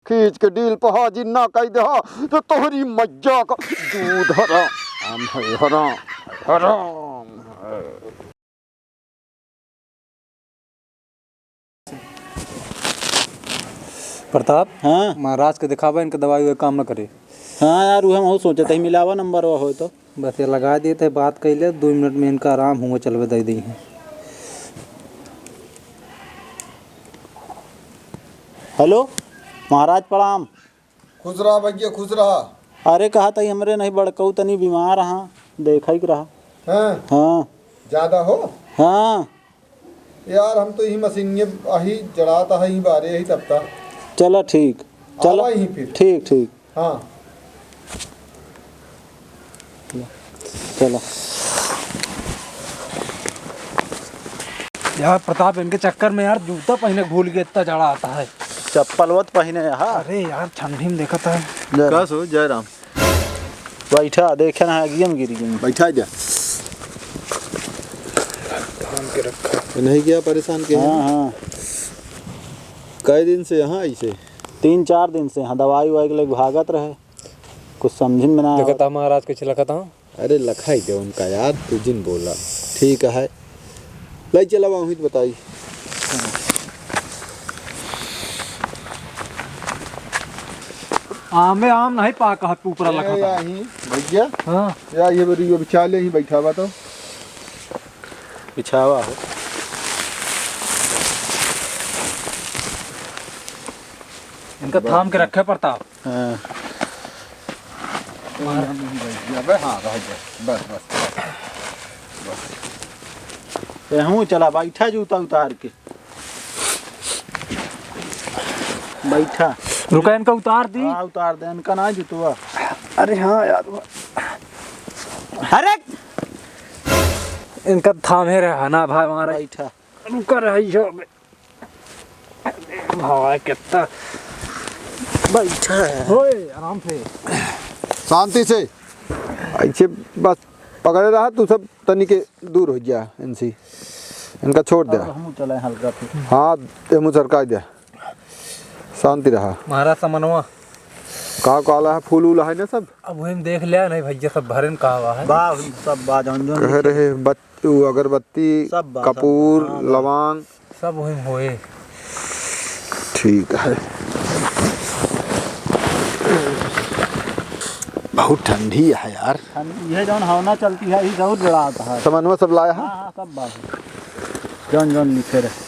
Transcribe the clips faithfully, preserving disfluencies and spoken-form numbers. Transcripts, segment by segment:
खींच के डील पर हाजिर ना कइ देहा, तो तोहरी मइया का दूध हराम है, हराम, हराम है। प्रताप, हाँ। महाराज के देखावा, इनके दवाई ववाई काम न करे। हाँ यार, उहे हमहू सोचत हई, मिलावा नंबर वा होय तो। बस ये लगा देते, बात कइ ले, दुइ मिनट में इनका आराम हुआ चलबे दइ देइहैं। हेलो, महाराज प्रणाम। खुश रहा भइया, खुश रहा। अरे कहत हई हमरे नहीं बड़कऊ तनी बीमार हाँ, देखइ के रहा। हाँ। हाँ। ज्यादा हो? हाँ। यार हम तो यही मशीन ये अही जड़ात है, यही बारे यही तब तक। चला ठीक, चला। आवा यहीं फिर। ठीक, ठीक। हाँ। चला। यार प्रताप, इनके चक्कर में यार जूता पहिने भूल गए, इतना जाड़ा आता है। चप्पल वत पहिने, हाँ। अरे यार, ठंडी में देखत है। जय राम। कस हो, जय राम। बैठा, देखे ना, आगिया में गिर गई। बैठा जा। नहीं किया परेशान के? हाँ, हाँ। कई दिन से यहाँ ऐसे? तीन चार दिन से, हाँ, दवाई ववाई के लिए भागत रहे, कुछ समझ में ना देखत आवत। महाराज कैसे लगत हूँ। अरे लखाई दे उनका यार, तू जिन बोला। ठीक है, ले चला वहीं तो बताई। आमे आम नहीं पाका है, ऊपरा ए, लखा था। यहीं भैया। हाँ। या ये बरी, ये बिछा ले, यहीं बैठा बा तो। बिछावा हो। इनका थाम के रखे प्रताप। हाँ। अबे हाँ, रह जा। बस, बस, बस। बस। ए, हूँ चला, बैठा जूता उतार के। बैठा। रुका, इनका उतार दी। हाँ, उतार दे, इनका ना जूतवा। अरे हाँ यार। अरे! इनका थामे रहा ना भाई, वहाँ रह। बैठा। रुका रही हो। भाई, कितना बैठा है। ओए, आराम से। शांति से। ऐसे बस पकड़े रहा, तू सब तनी के दूर हो जा इनसे। इनका छोड़ दे। अब हमहूँ चलाए हल्का फिर। हाँ, हमहूँ सरका दे। शांति रहा। महाराज समनवा। का काला है, फूल उल है ना सब? अब वही में देख लिया नहीं भैया, सब भरे में कहाँ हुआ है? बा, सब बा, जौन जौन कह लिखे। रहे बत-, वो अगरबत्ती, सब बा, सब बा। कपूर, हाँ, बा। लवांग। सब वही होए। ठीक है। बहुत ठंडी है यार। ठंड, ये जौन हवना चलती है, ये जरूर जड़ा आता है। समनवा सब लाया है? हाँ, हाँ, सब बात है। जौन जौन लिखे रहे।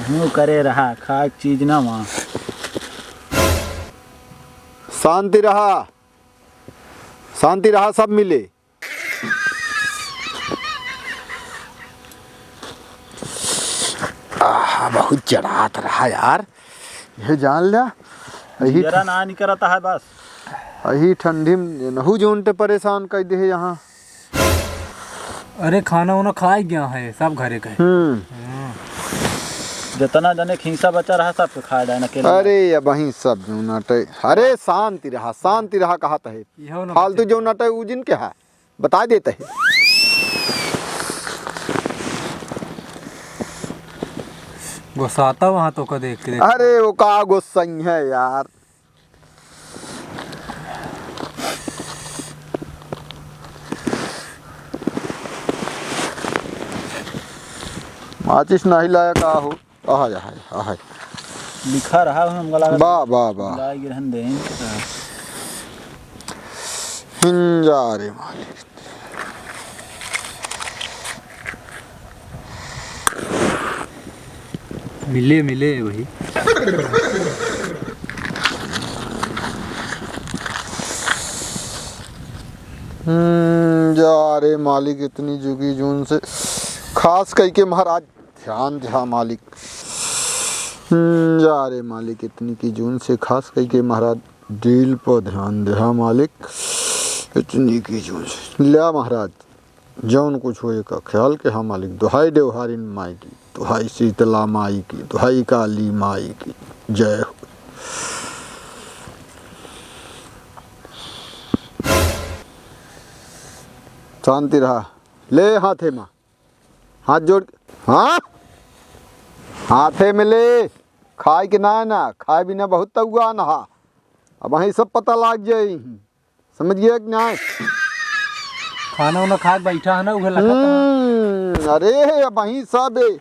हूँ करे रहा, खाए चीज ना वहाँ। शांति रहा, शांति रहा, सब मिले। आह, बहुत जड़ात रहा यार, ये जान ल्या। यही जरा ठ-, ना निकरता है बस। यही ठंडी में नहू जोन ते परेशान कर दे यहाँ। अरे खाना वाना खाए गया है सब घरे का। हम्म। हाँ। जितना जने खीसा बचा रहा सबके खाए डायन अकेले। अरे अब वहीं सब जोन अटे। अरे शांति रहा, शांति रहा कहत है। इहो ना फालतू बचे। जोन अटे उ जिनके है। बता देते हैं। गुस्साता वहाँ तो का देख के देख। अरे वो का गुस्सा ही है यार। माचिस नहीं लाया का हो? आहा, आहा, आहा। लिखा रहा है, हमका लगा बा, बा, बा। लाई गिरहन दें। हिंजा रे मालिक। मिले, मिले वही। हम्म, जा रे मालिक, इतनी जुगी जून से खास कई के महाराज ध्यान द्या मालिक। हम्म, जा रे मालिक, इतनी की जून से खास कई के महाराज डील पर ध्यान द्या मालिक, इतनी की जून से। ल्या महाराज, जौन कुछ होए का ख्याल के हाँ मालिक, दुहाई देवहारिन माई की, दुहाई शीतला माई की, दुहाई काली माई की, जय हो। शांति रहा। ले हाथे मा। हाथ जोड़ के, हाँ? हाथे में ले। खाए के ना, ना खाए बिना बहुत तउआन हा। अबहीं सब पता लाग जाई। समझ गया कि ना? खाना उना खा के बैठा है ना, उहे लखत है। हम्म, अरे, अबहीं सब ए।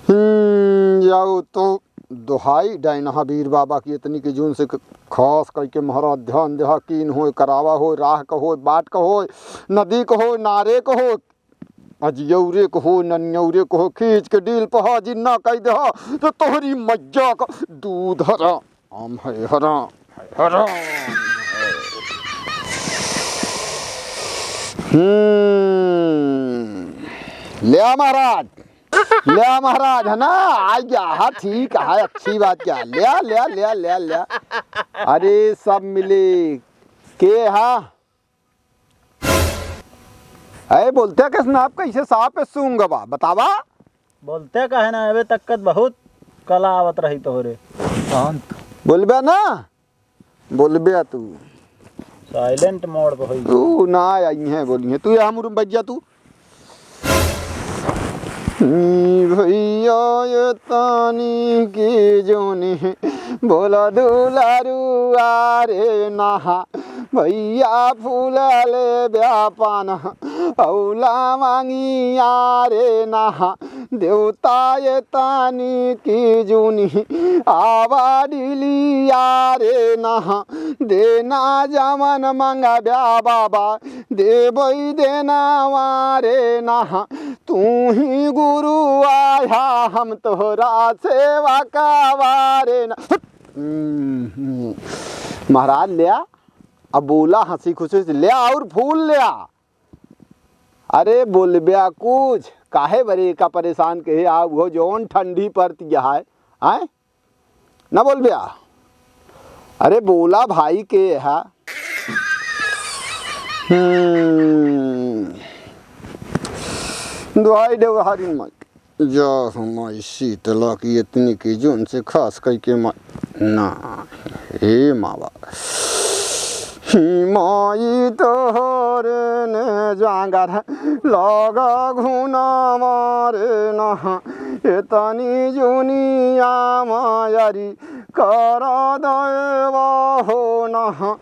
हम्म, जाओ तो दोहाई डाइन हा बीर बाबा की, इतनी के जून से ख-, खास करके महाराज ध्यान देहा, कीन होय, करावा होय, राह का होय, बाट का होय, नदी का होय, नारे का होय, अजियौरे को हो, ननियौरे को हो, खींच के डील पर हाजिर ना कइ देहा, तो तोहरी मइया का दूध हराम है, हराम है, हराम है। हम्म, ल्या महाराज, ल्या महाराज, है ना? आ गया, हाँ, ठीक है, अच्छी बात क्या? ल्या, ल्या, ल्या, ल्या, ल्या। अरे, सब मिले, के हा? अरे बोलते कइसे ना, आप कइसे साफ पे सूंघ बा, बतावा? बोलते काहे ना, अबे तक बहुत कला आवत रही तोहरे। शांत। बोलबे ना, बोलबे तू। Silent mode पे होई। तू ना आई है, बोली है तू, ये हम रूम बैठ जा तू। हम्म, भइया ये तानी की जोनी बोला दुलारुआ रे नहा, भइया फूल लेब्या पान औला मांगिया रे नहा, देवता ये तानी की जूनी आवा डिलिया रे नहा, देना जवन मंगब्या बाबा देबई देना वा रे नहा, तू ही गुरु आया हम तोहरा सेवा का वा रे ना। हम्म, महाराज ल्या, अब बोला हंसी खुशी से, ल्या और फूल ल्या। अरे बोलब्या कुछ, काहे बरे का परेशान कहे, आ वो जौन ठंडी परती है, आय? ना बोलब्या? अरे बोला भाई के हा। हम्म। दुहाई देव हारिन माई। जा हो माई शीतला की इतनी की जून से खास कइके माई ना। हे मावा। ही माई तोहरे ने जांगर लगा घुना मारे ना। इतनी जूनिया मायरी कर दयवा हो ना।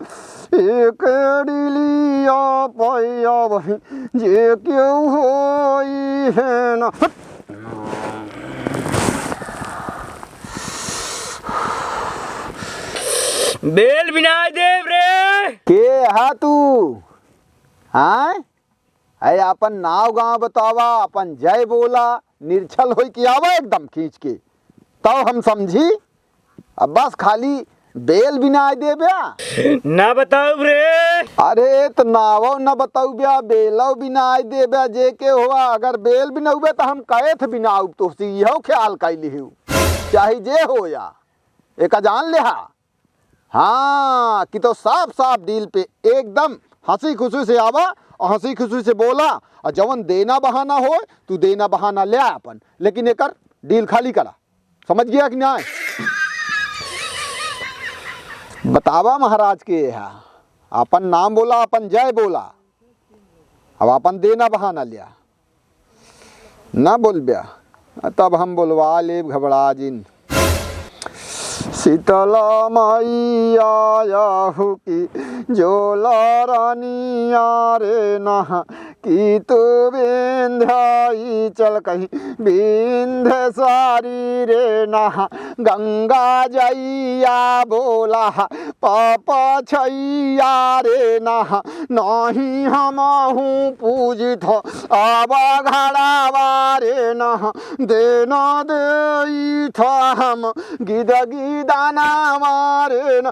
एक डिलिया पैया वही जे केहू होई है ना। बेल बिनाय देब रे। के हा तू? हाँ? अरे, आपन नाव गाँव बतावा, आपन जय बोला, निरछल होई के आवा एकदम खींच के, तब हम समझी। अब बस खाली बेल बिनाय देब्या। ना बताउब रे। अरे, त नावो ना बताउब्या, बेलो बिनाय देब्या, जे के हुआ, अगर बेल बिनउब्या, त हम कहे थे बिनाउब तोहसे, इहो ख्याल कइ लिहु। चाहे जे होया, एका जान लेहा। हाँ, कि तो साफ साफ डील पे एकदम हंसी खुशी से आवा और हंसी खुशी से बोला, और जवन देना बहाना होय, तू देना बहाना ल्या अपन, लेकिन एकर डील खाली करा। समझ गया कि नाहीं? बतावा महाराज के हा, अपन नाम बोला, अपन जय बोला, अब अपन देना बहाना ल्या। ना बोलब्या, तब हम बोलवा लेब, घबरा जिन। शीतला मैया याहू की जोला रानिया रे नहा, कि तू विंध्याचल कहीं विंध्य सारी रे नहा, गंगा जइया बोला पापा छैया रे नहा, नाहीं हमहूँ पूजित आवा घड़ावा रे नहा, देना देई था हम गिद गिदानावा रे ना।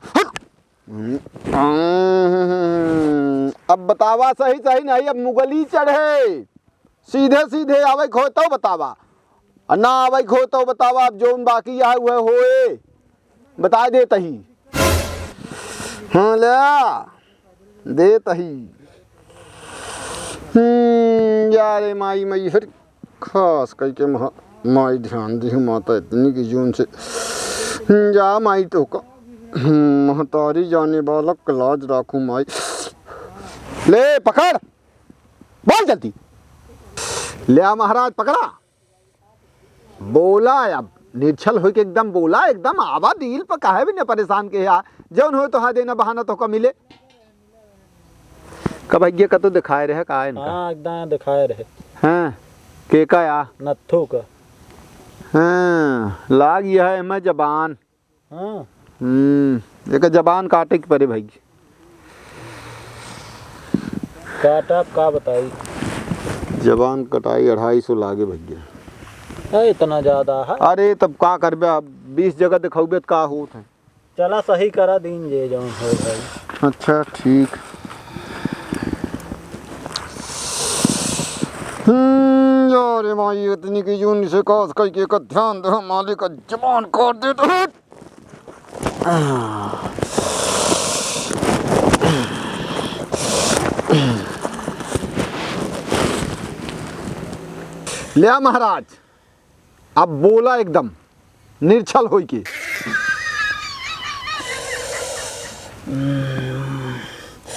अब बतावा सही सही नहीं, अब मुगली चढ़े, सीधे सीधे आवे के होय तो बतावा, और ना आवे के होय तो बतावा। अब जौन बाकी है वह होए, बताए देत ही। हाँ, ले देत ही। हम्म, जा रे माई, माई हर खास कइके महा-, माई ध्यान दिहु माता इतनी की जून से। हम्म, जा माई तो का। हम्म, महतारी जाने बालक के लाज राखू माई। ले पकड़। बोल जल्दी। ल्या महाराज, पकड़ा। बोला अब, निर्छल होइके एकदम बोला, एकदम आवा दिल पर, काहे बिना परेशान के हा। जौन होए तोहा देना बहाना तोहका मिले। कब भैया का तो दिखाए रहे, का इनका? हाँ, एकदम दिखाए रहे। हाँ, के का या? नत्थू का। हाँ, लाग यह है मैं जबान। हाँ। हम्म, एक जबान काटे के परे भाई। काटा का बताई? जबान कटाई अढ़ाई सौ लागे भैया। ए, इतना ज्यादा है? अरे, तब का करबे, अब बीस जगह दिखौबे त का होत है? चला, सही करा दीन जे जौन हो भाई। अच्छा, ठीक। हम्म, यार माई, इतनी की जून से खास कई के का ध्यान दे, मालिक का जबान काट दे तो। ल्या महाराज, अब बोला एकदम निर्छल होइके।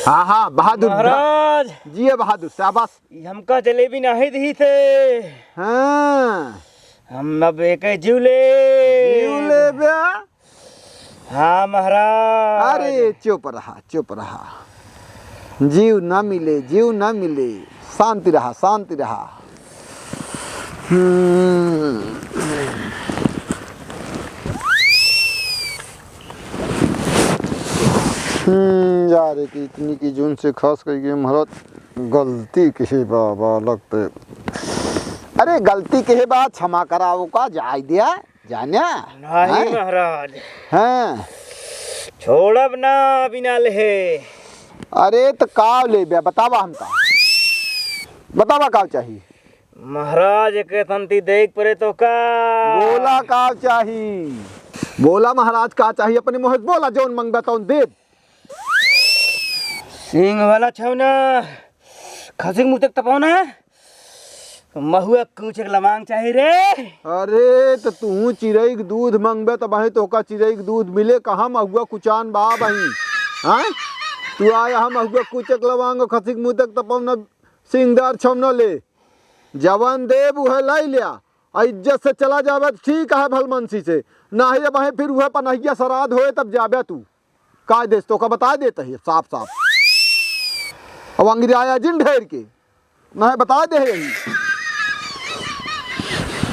हाँ, हाँ, बहादुर। महाराज। जिए बहादुर, शाबाश। ई हमका जलेबी नाहीं दिहिस है। हाँ। हम अब एके जीव ले। जीव लेबे? हाँ महाराज। अरे चुप रहा, चुप रहा। जीव ना मिले, जीव ना मिले। शांति रहा, शांति रहा। हम्म। हम्म, यार, कि इतनी की जून से खास कई के महाराज गलती किहे बा, बालक ते। अरे गलती किहे बा, क्षमा कराओ का, जाय दिया, जान्या। नहीं हैं? महाराज। हाँ। छोड़ब ना बिना लेहे। अरे त का लेबे, बतावा हमका। बतावा का चाही? महाराज, एके तंती देख परे तो का? बोला का चाही? बोला महाराज का चाही? अपने मुँह से बोला, जौन मंगबे तौन देब। सींग वाला छौना, खसी के मुँह तक तपौना, महुआ कूचे के लवांग चाही रे। अरे, त तू चिरई के दूध मंगबे, तब अहीं तोहका चिरई के दूध मिले, कहाँ महुआ कुचान बा बही? हाँ? तू आया हम महुआ कूचे के लवांग, खसी के मुँह तक तपौना, सींगदार छौना ले। जवन देब उहे लइ ल्या, आ इज्जत से चला जाबे त ठीक है भलमनसी से, नाहीं अब अहीं फिर उहे पनहिया सराध होए तब जाबे तू। का देस तोहका बताइ देत ही साफ साफ। अब अंगिराया जिन ढेर के, नाहीं बताइ दे यही।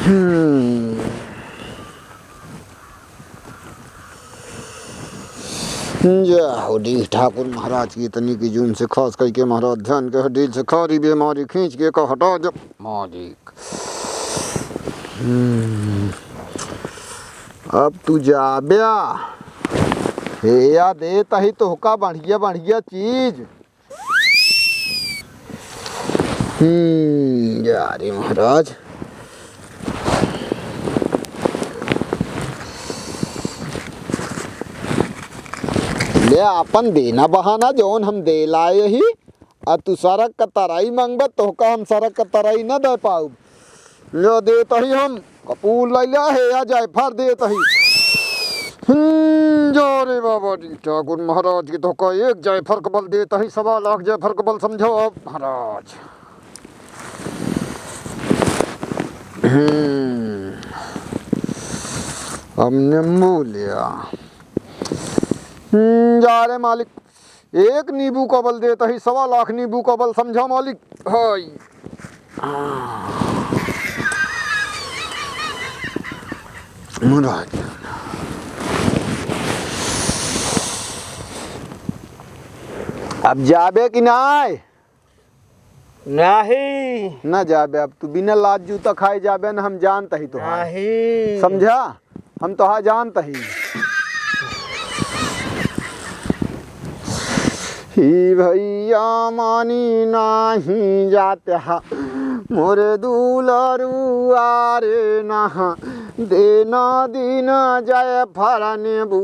हम्म। जय हो डील ठाकुर महाराज की, इतनी की जून से खास कई के महाराज ध्यान के डील से खारी बेमारी खींच के का हटा जब मालिक। हम्म। अब तू जाब्या, हेया देत ही तोहका बढ़िया बढ़िया चीज। हम्म, जा रे महाराज। ले आपन देना बहाना जौन हम दे लाए ही, आ तू सरग क तरई मंगबे, तोहका हम सरग क तरई न दे पाउब। ले देत ही हम कपूर लइ ल्या हेया जायफर देत ही। हम्म, जा रे बाबा जी, ठाकुर महाराज की तोहका एक जायफर क बल देत ही, सवा लाख जायफर क बल समझो अब महाराज। हम्म, अब नींबू लिया। हम्म, जा रे मालिक, एक नींबू क बल देत ही, सवा लाख नींबू क बल समझा मालिक। हाय। महाराज। अब जाबे कि नाय? नाहीं। ना जाबे, अब तू बिना लाज जूता खाए जाबे ना, हम जानत ही तोहार। नाहीं। समझा? हम तोहार जानत ही। ही भैया मानी नाहीं जात हा, मोरे दुलरुआ रे नहा, देना दिन जायफर नींबू,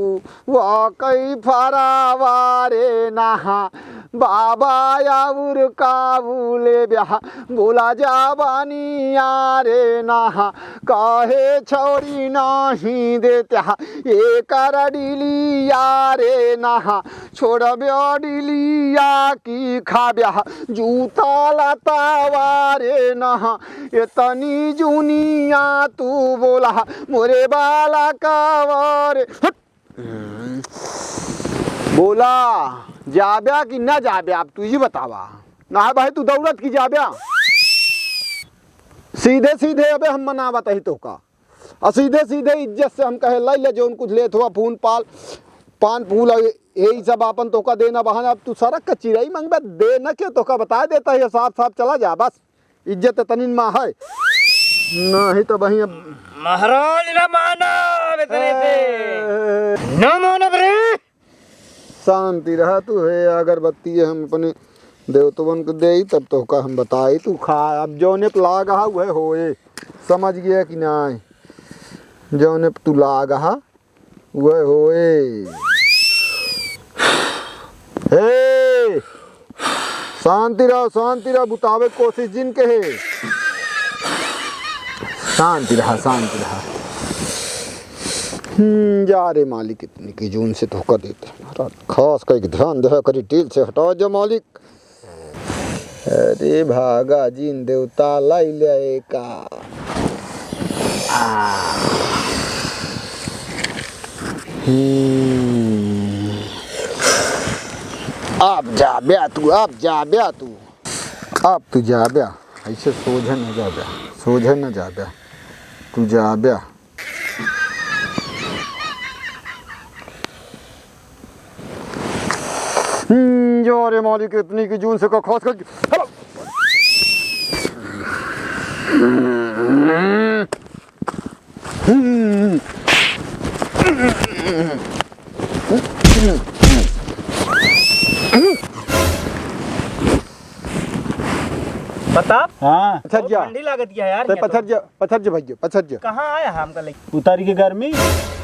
वा कई फरावा रे नहा, बाबा और का बोले ब्याह, बोला जवानिया रे नहा, काहे छोड़ी नहीं देत्या, एकर डिलिया रे नहा, छोड़ब्या डिलिया की खाब्या, जूता लतावा रे नहा, एतनी जुनिया तू बोला, मोरे बालकवा रे। हट। बोला, जाब्या कि ना जाब्या, अब तू ही बतावा। ना है भाई, तू दौड़त की जाब्या? सीधे सीधे अबे हम मना बताई तोहका, और सीधे सीधे इज्जत से हम कहे, लाई ले जौन कुछ लेत हुआ, फूल पाल, पान फूल, और यही सब आपन तोहका देना बहाना। अब तू सड़क का चिरई मंगबे, देना के तोहका बता देता है, साफ साफ चला जा बस। इज्जत तनिन मा है, नहीं तो वहीं अब महाराज ना मानब इतने से। ए, ना मानब रे। शांति रहा तू, हे अगरबत्ती, हम अपने देवतवन को देई, तब तोहका हम बताई, तू खा। अब जौने पे लाग हा, उहे होए, समझ गया कि नाई? जौने पे तू लाग हा, उहे होए। हे, शांति रहो, शांति रहो, बुतावे के कोशिश जिन के है। शांति रहा, शांति रहा। हम्म, जा रे मालिक, इतनी की जून से धोखा देते हैं। महाराज, खास करके ध्यान दे करी, टील से हटा जा मालिक। अरे भागा जिन देवता लाई ले का। आ। हम्म। अब जा ब्या तू, अब जा ब्या तू। अब तू जा ब्या, ऐसे सोझे न जा ब्या, सोझे न जा ब्या, तू जा ब्या। हम्म, जो रे मालिक, इतनी की जून से का खास कर, हेलो। हम्म। प्रताप, हाँ। बहुत पछर जा। ठंडी लागत है यार, तो यहाँ तो। पछर जा, पछर जा भैया, पछर जा। कहाँ आया है हमका लेके? उतारी के गर्मी,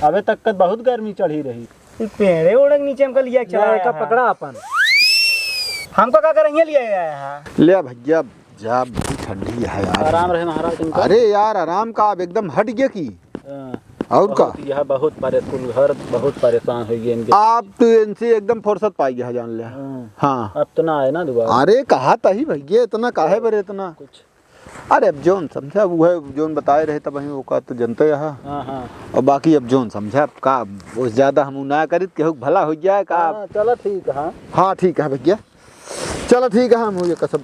अबे तक कत बहुत गर्मी चढ़ी रही। ये पेड़े ओढ़ के नीचे हमका लिया के चला ले, आया एका है। पकड़ा अपन। हमका का करे, यहाँ लिया आया है? ले भैया, जा, बहुत ठंडी है यार। आराम रहे महाराज, तुमको। अरे यार, आराम का, अब एकदम हट गया की। हाँ। और का? बहुत, यह बहुत परे-, कुल घर बहुत परेशान हो गए इनके। आप तो इनसे एकदम फुर्सत पाई गया, जान ले। हाँ। हाँ। अब तो ना आए ना दोबारा। अरे, कहा तही भैया, इतना काहे बरे इतना? कुछ। अरे, अब जौन समझा, वो है, जौन बताए रहे तब वहीं ओका तो जनते यहाँ। हाँ, हाँ। और बाकी अब जौन समझा, का, वो ज्यादा हम ना करित, केहू के भला हो जाए का। हाँ, चलो ठीक है। हाँ, ठीक है भैया। चलो ठीक है, हम हुए कसम।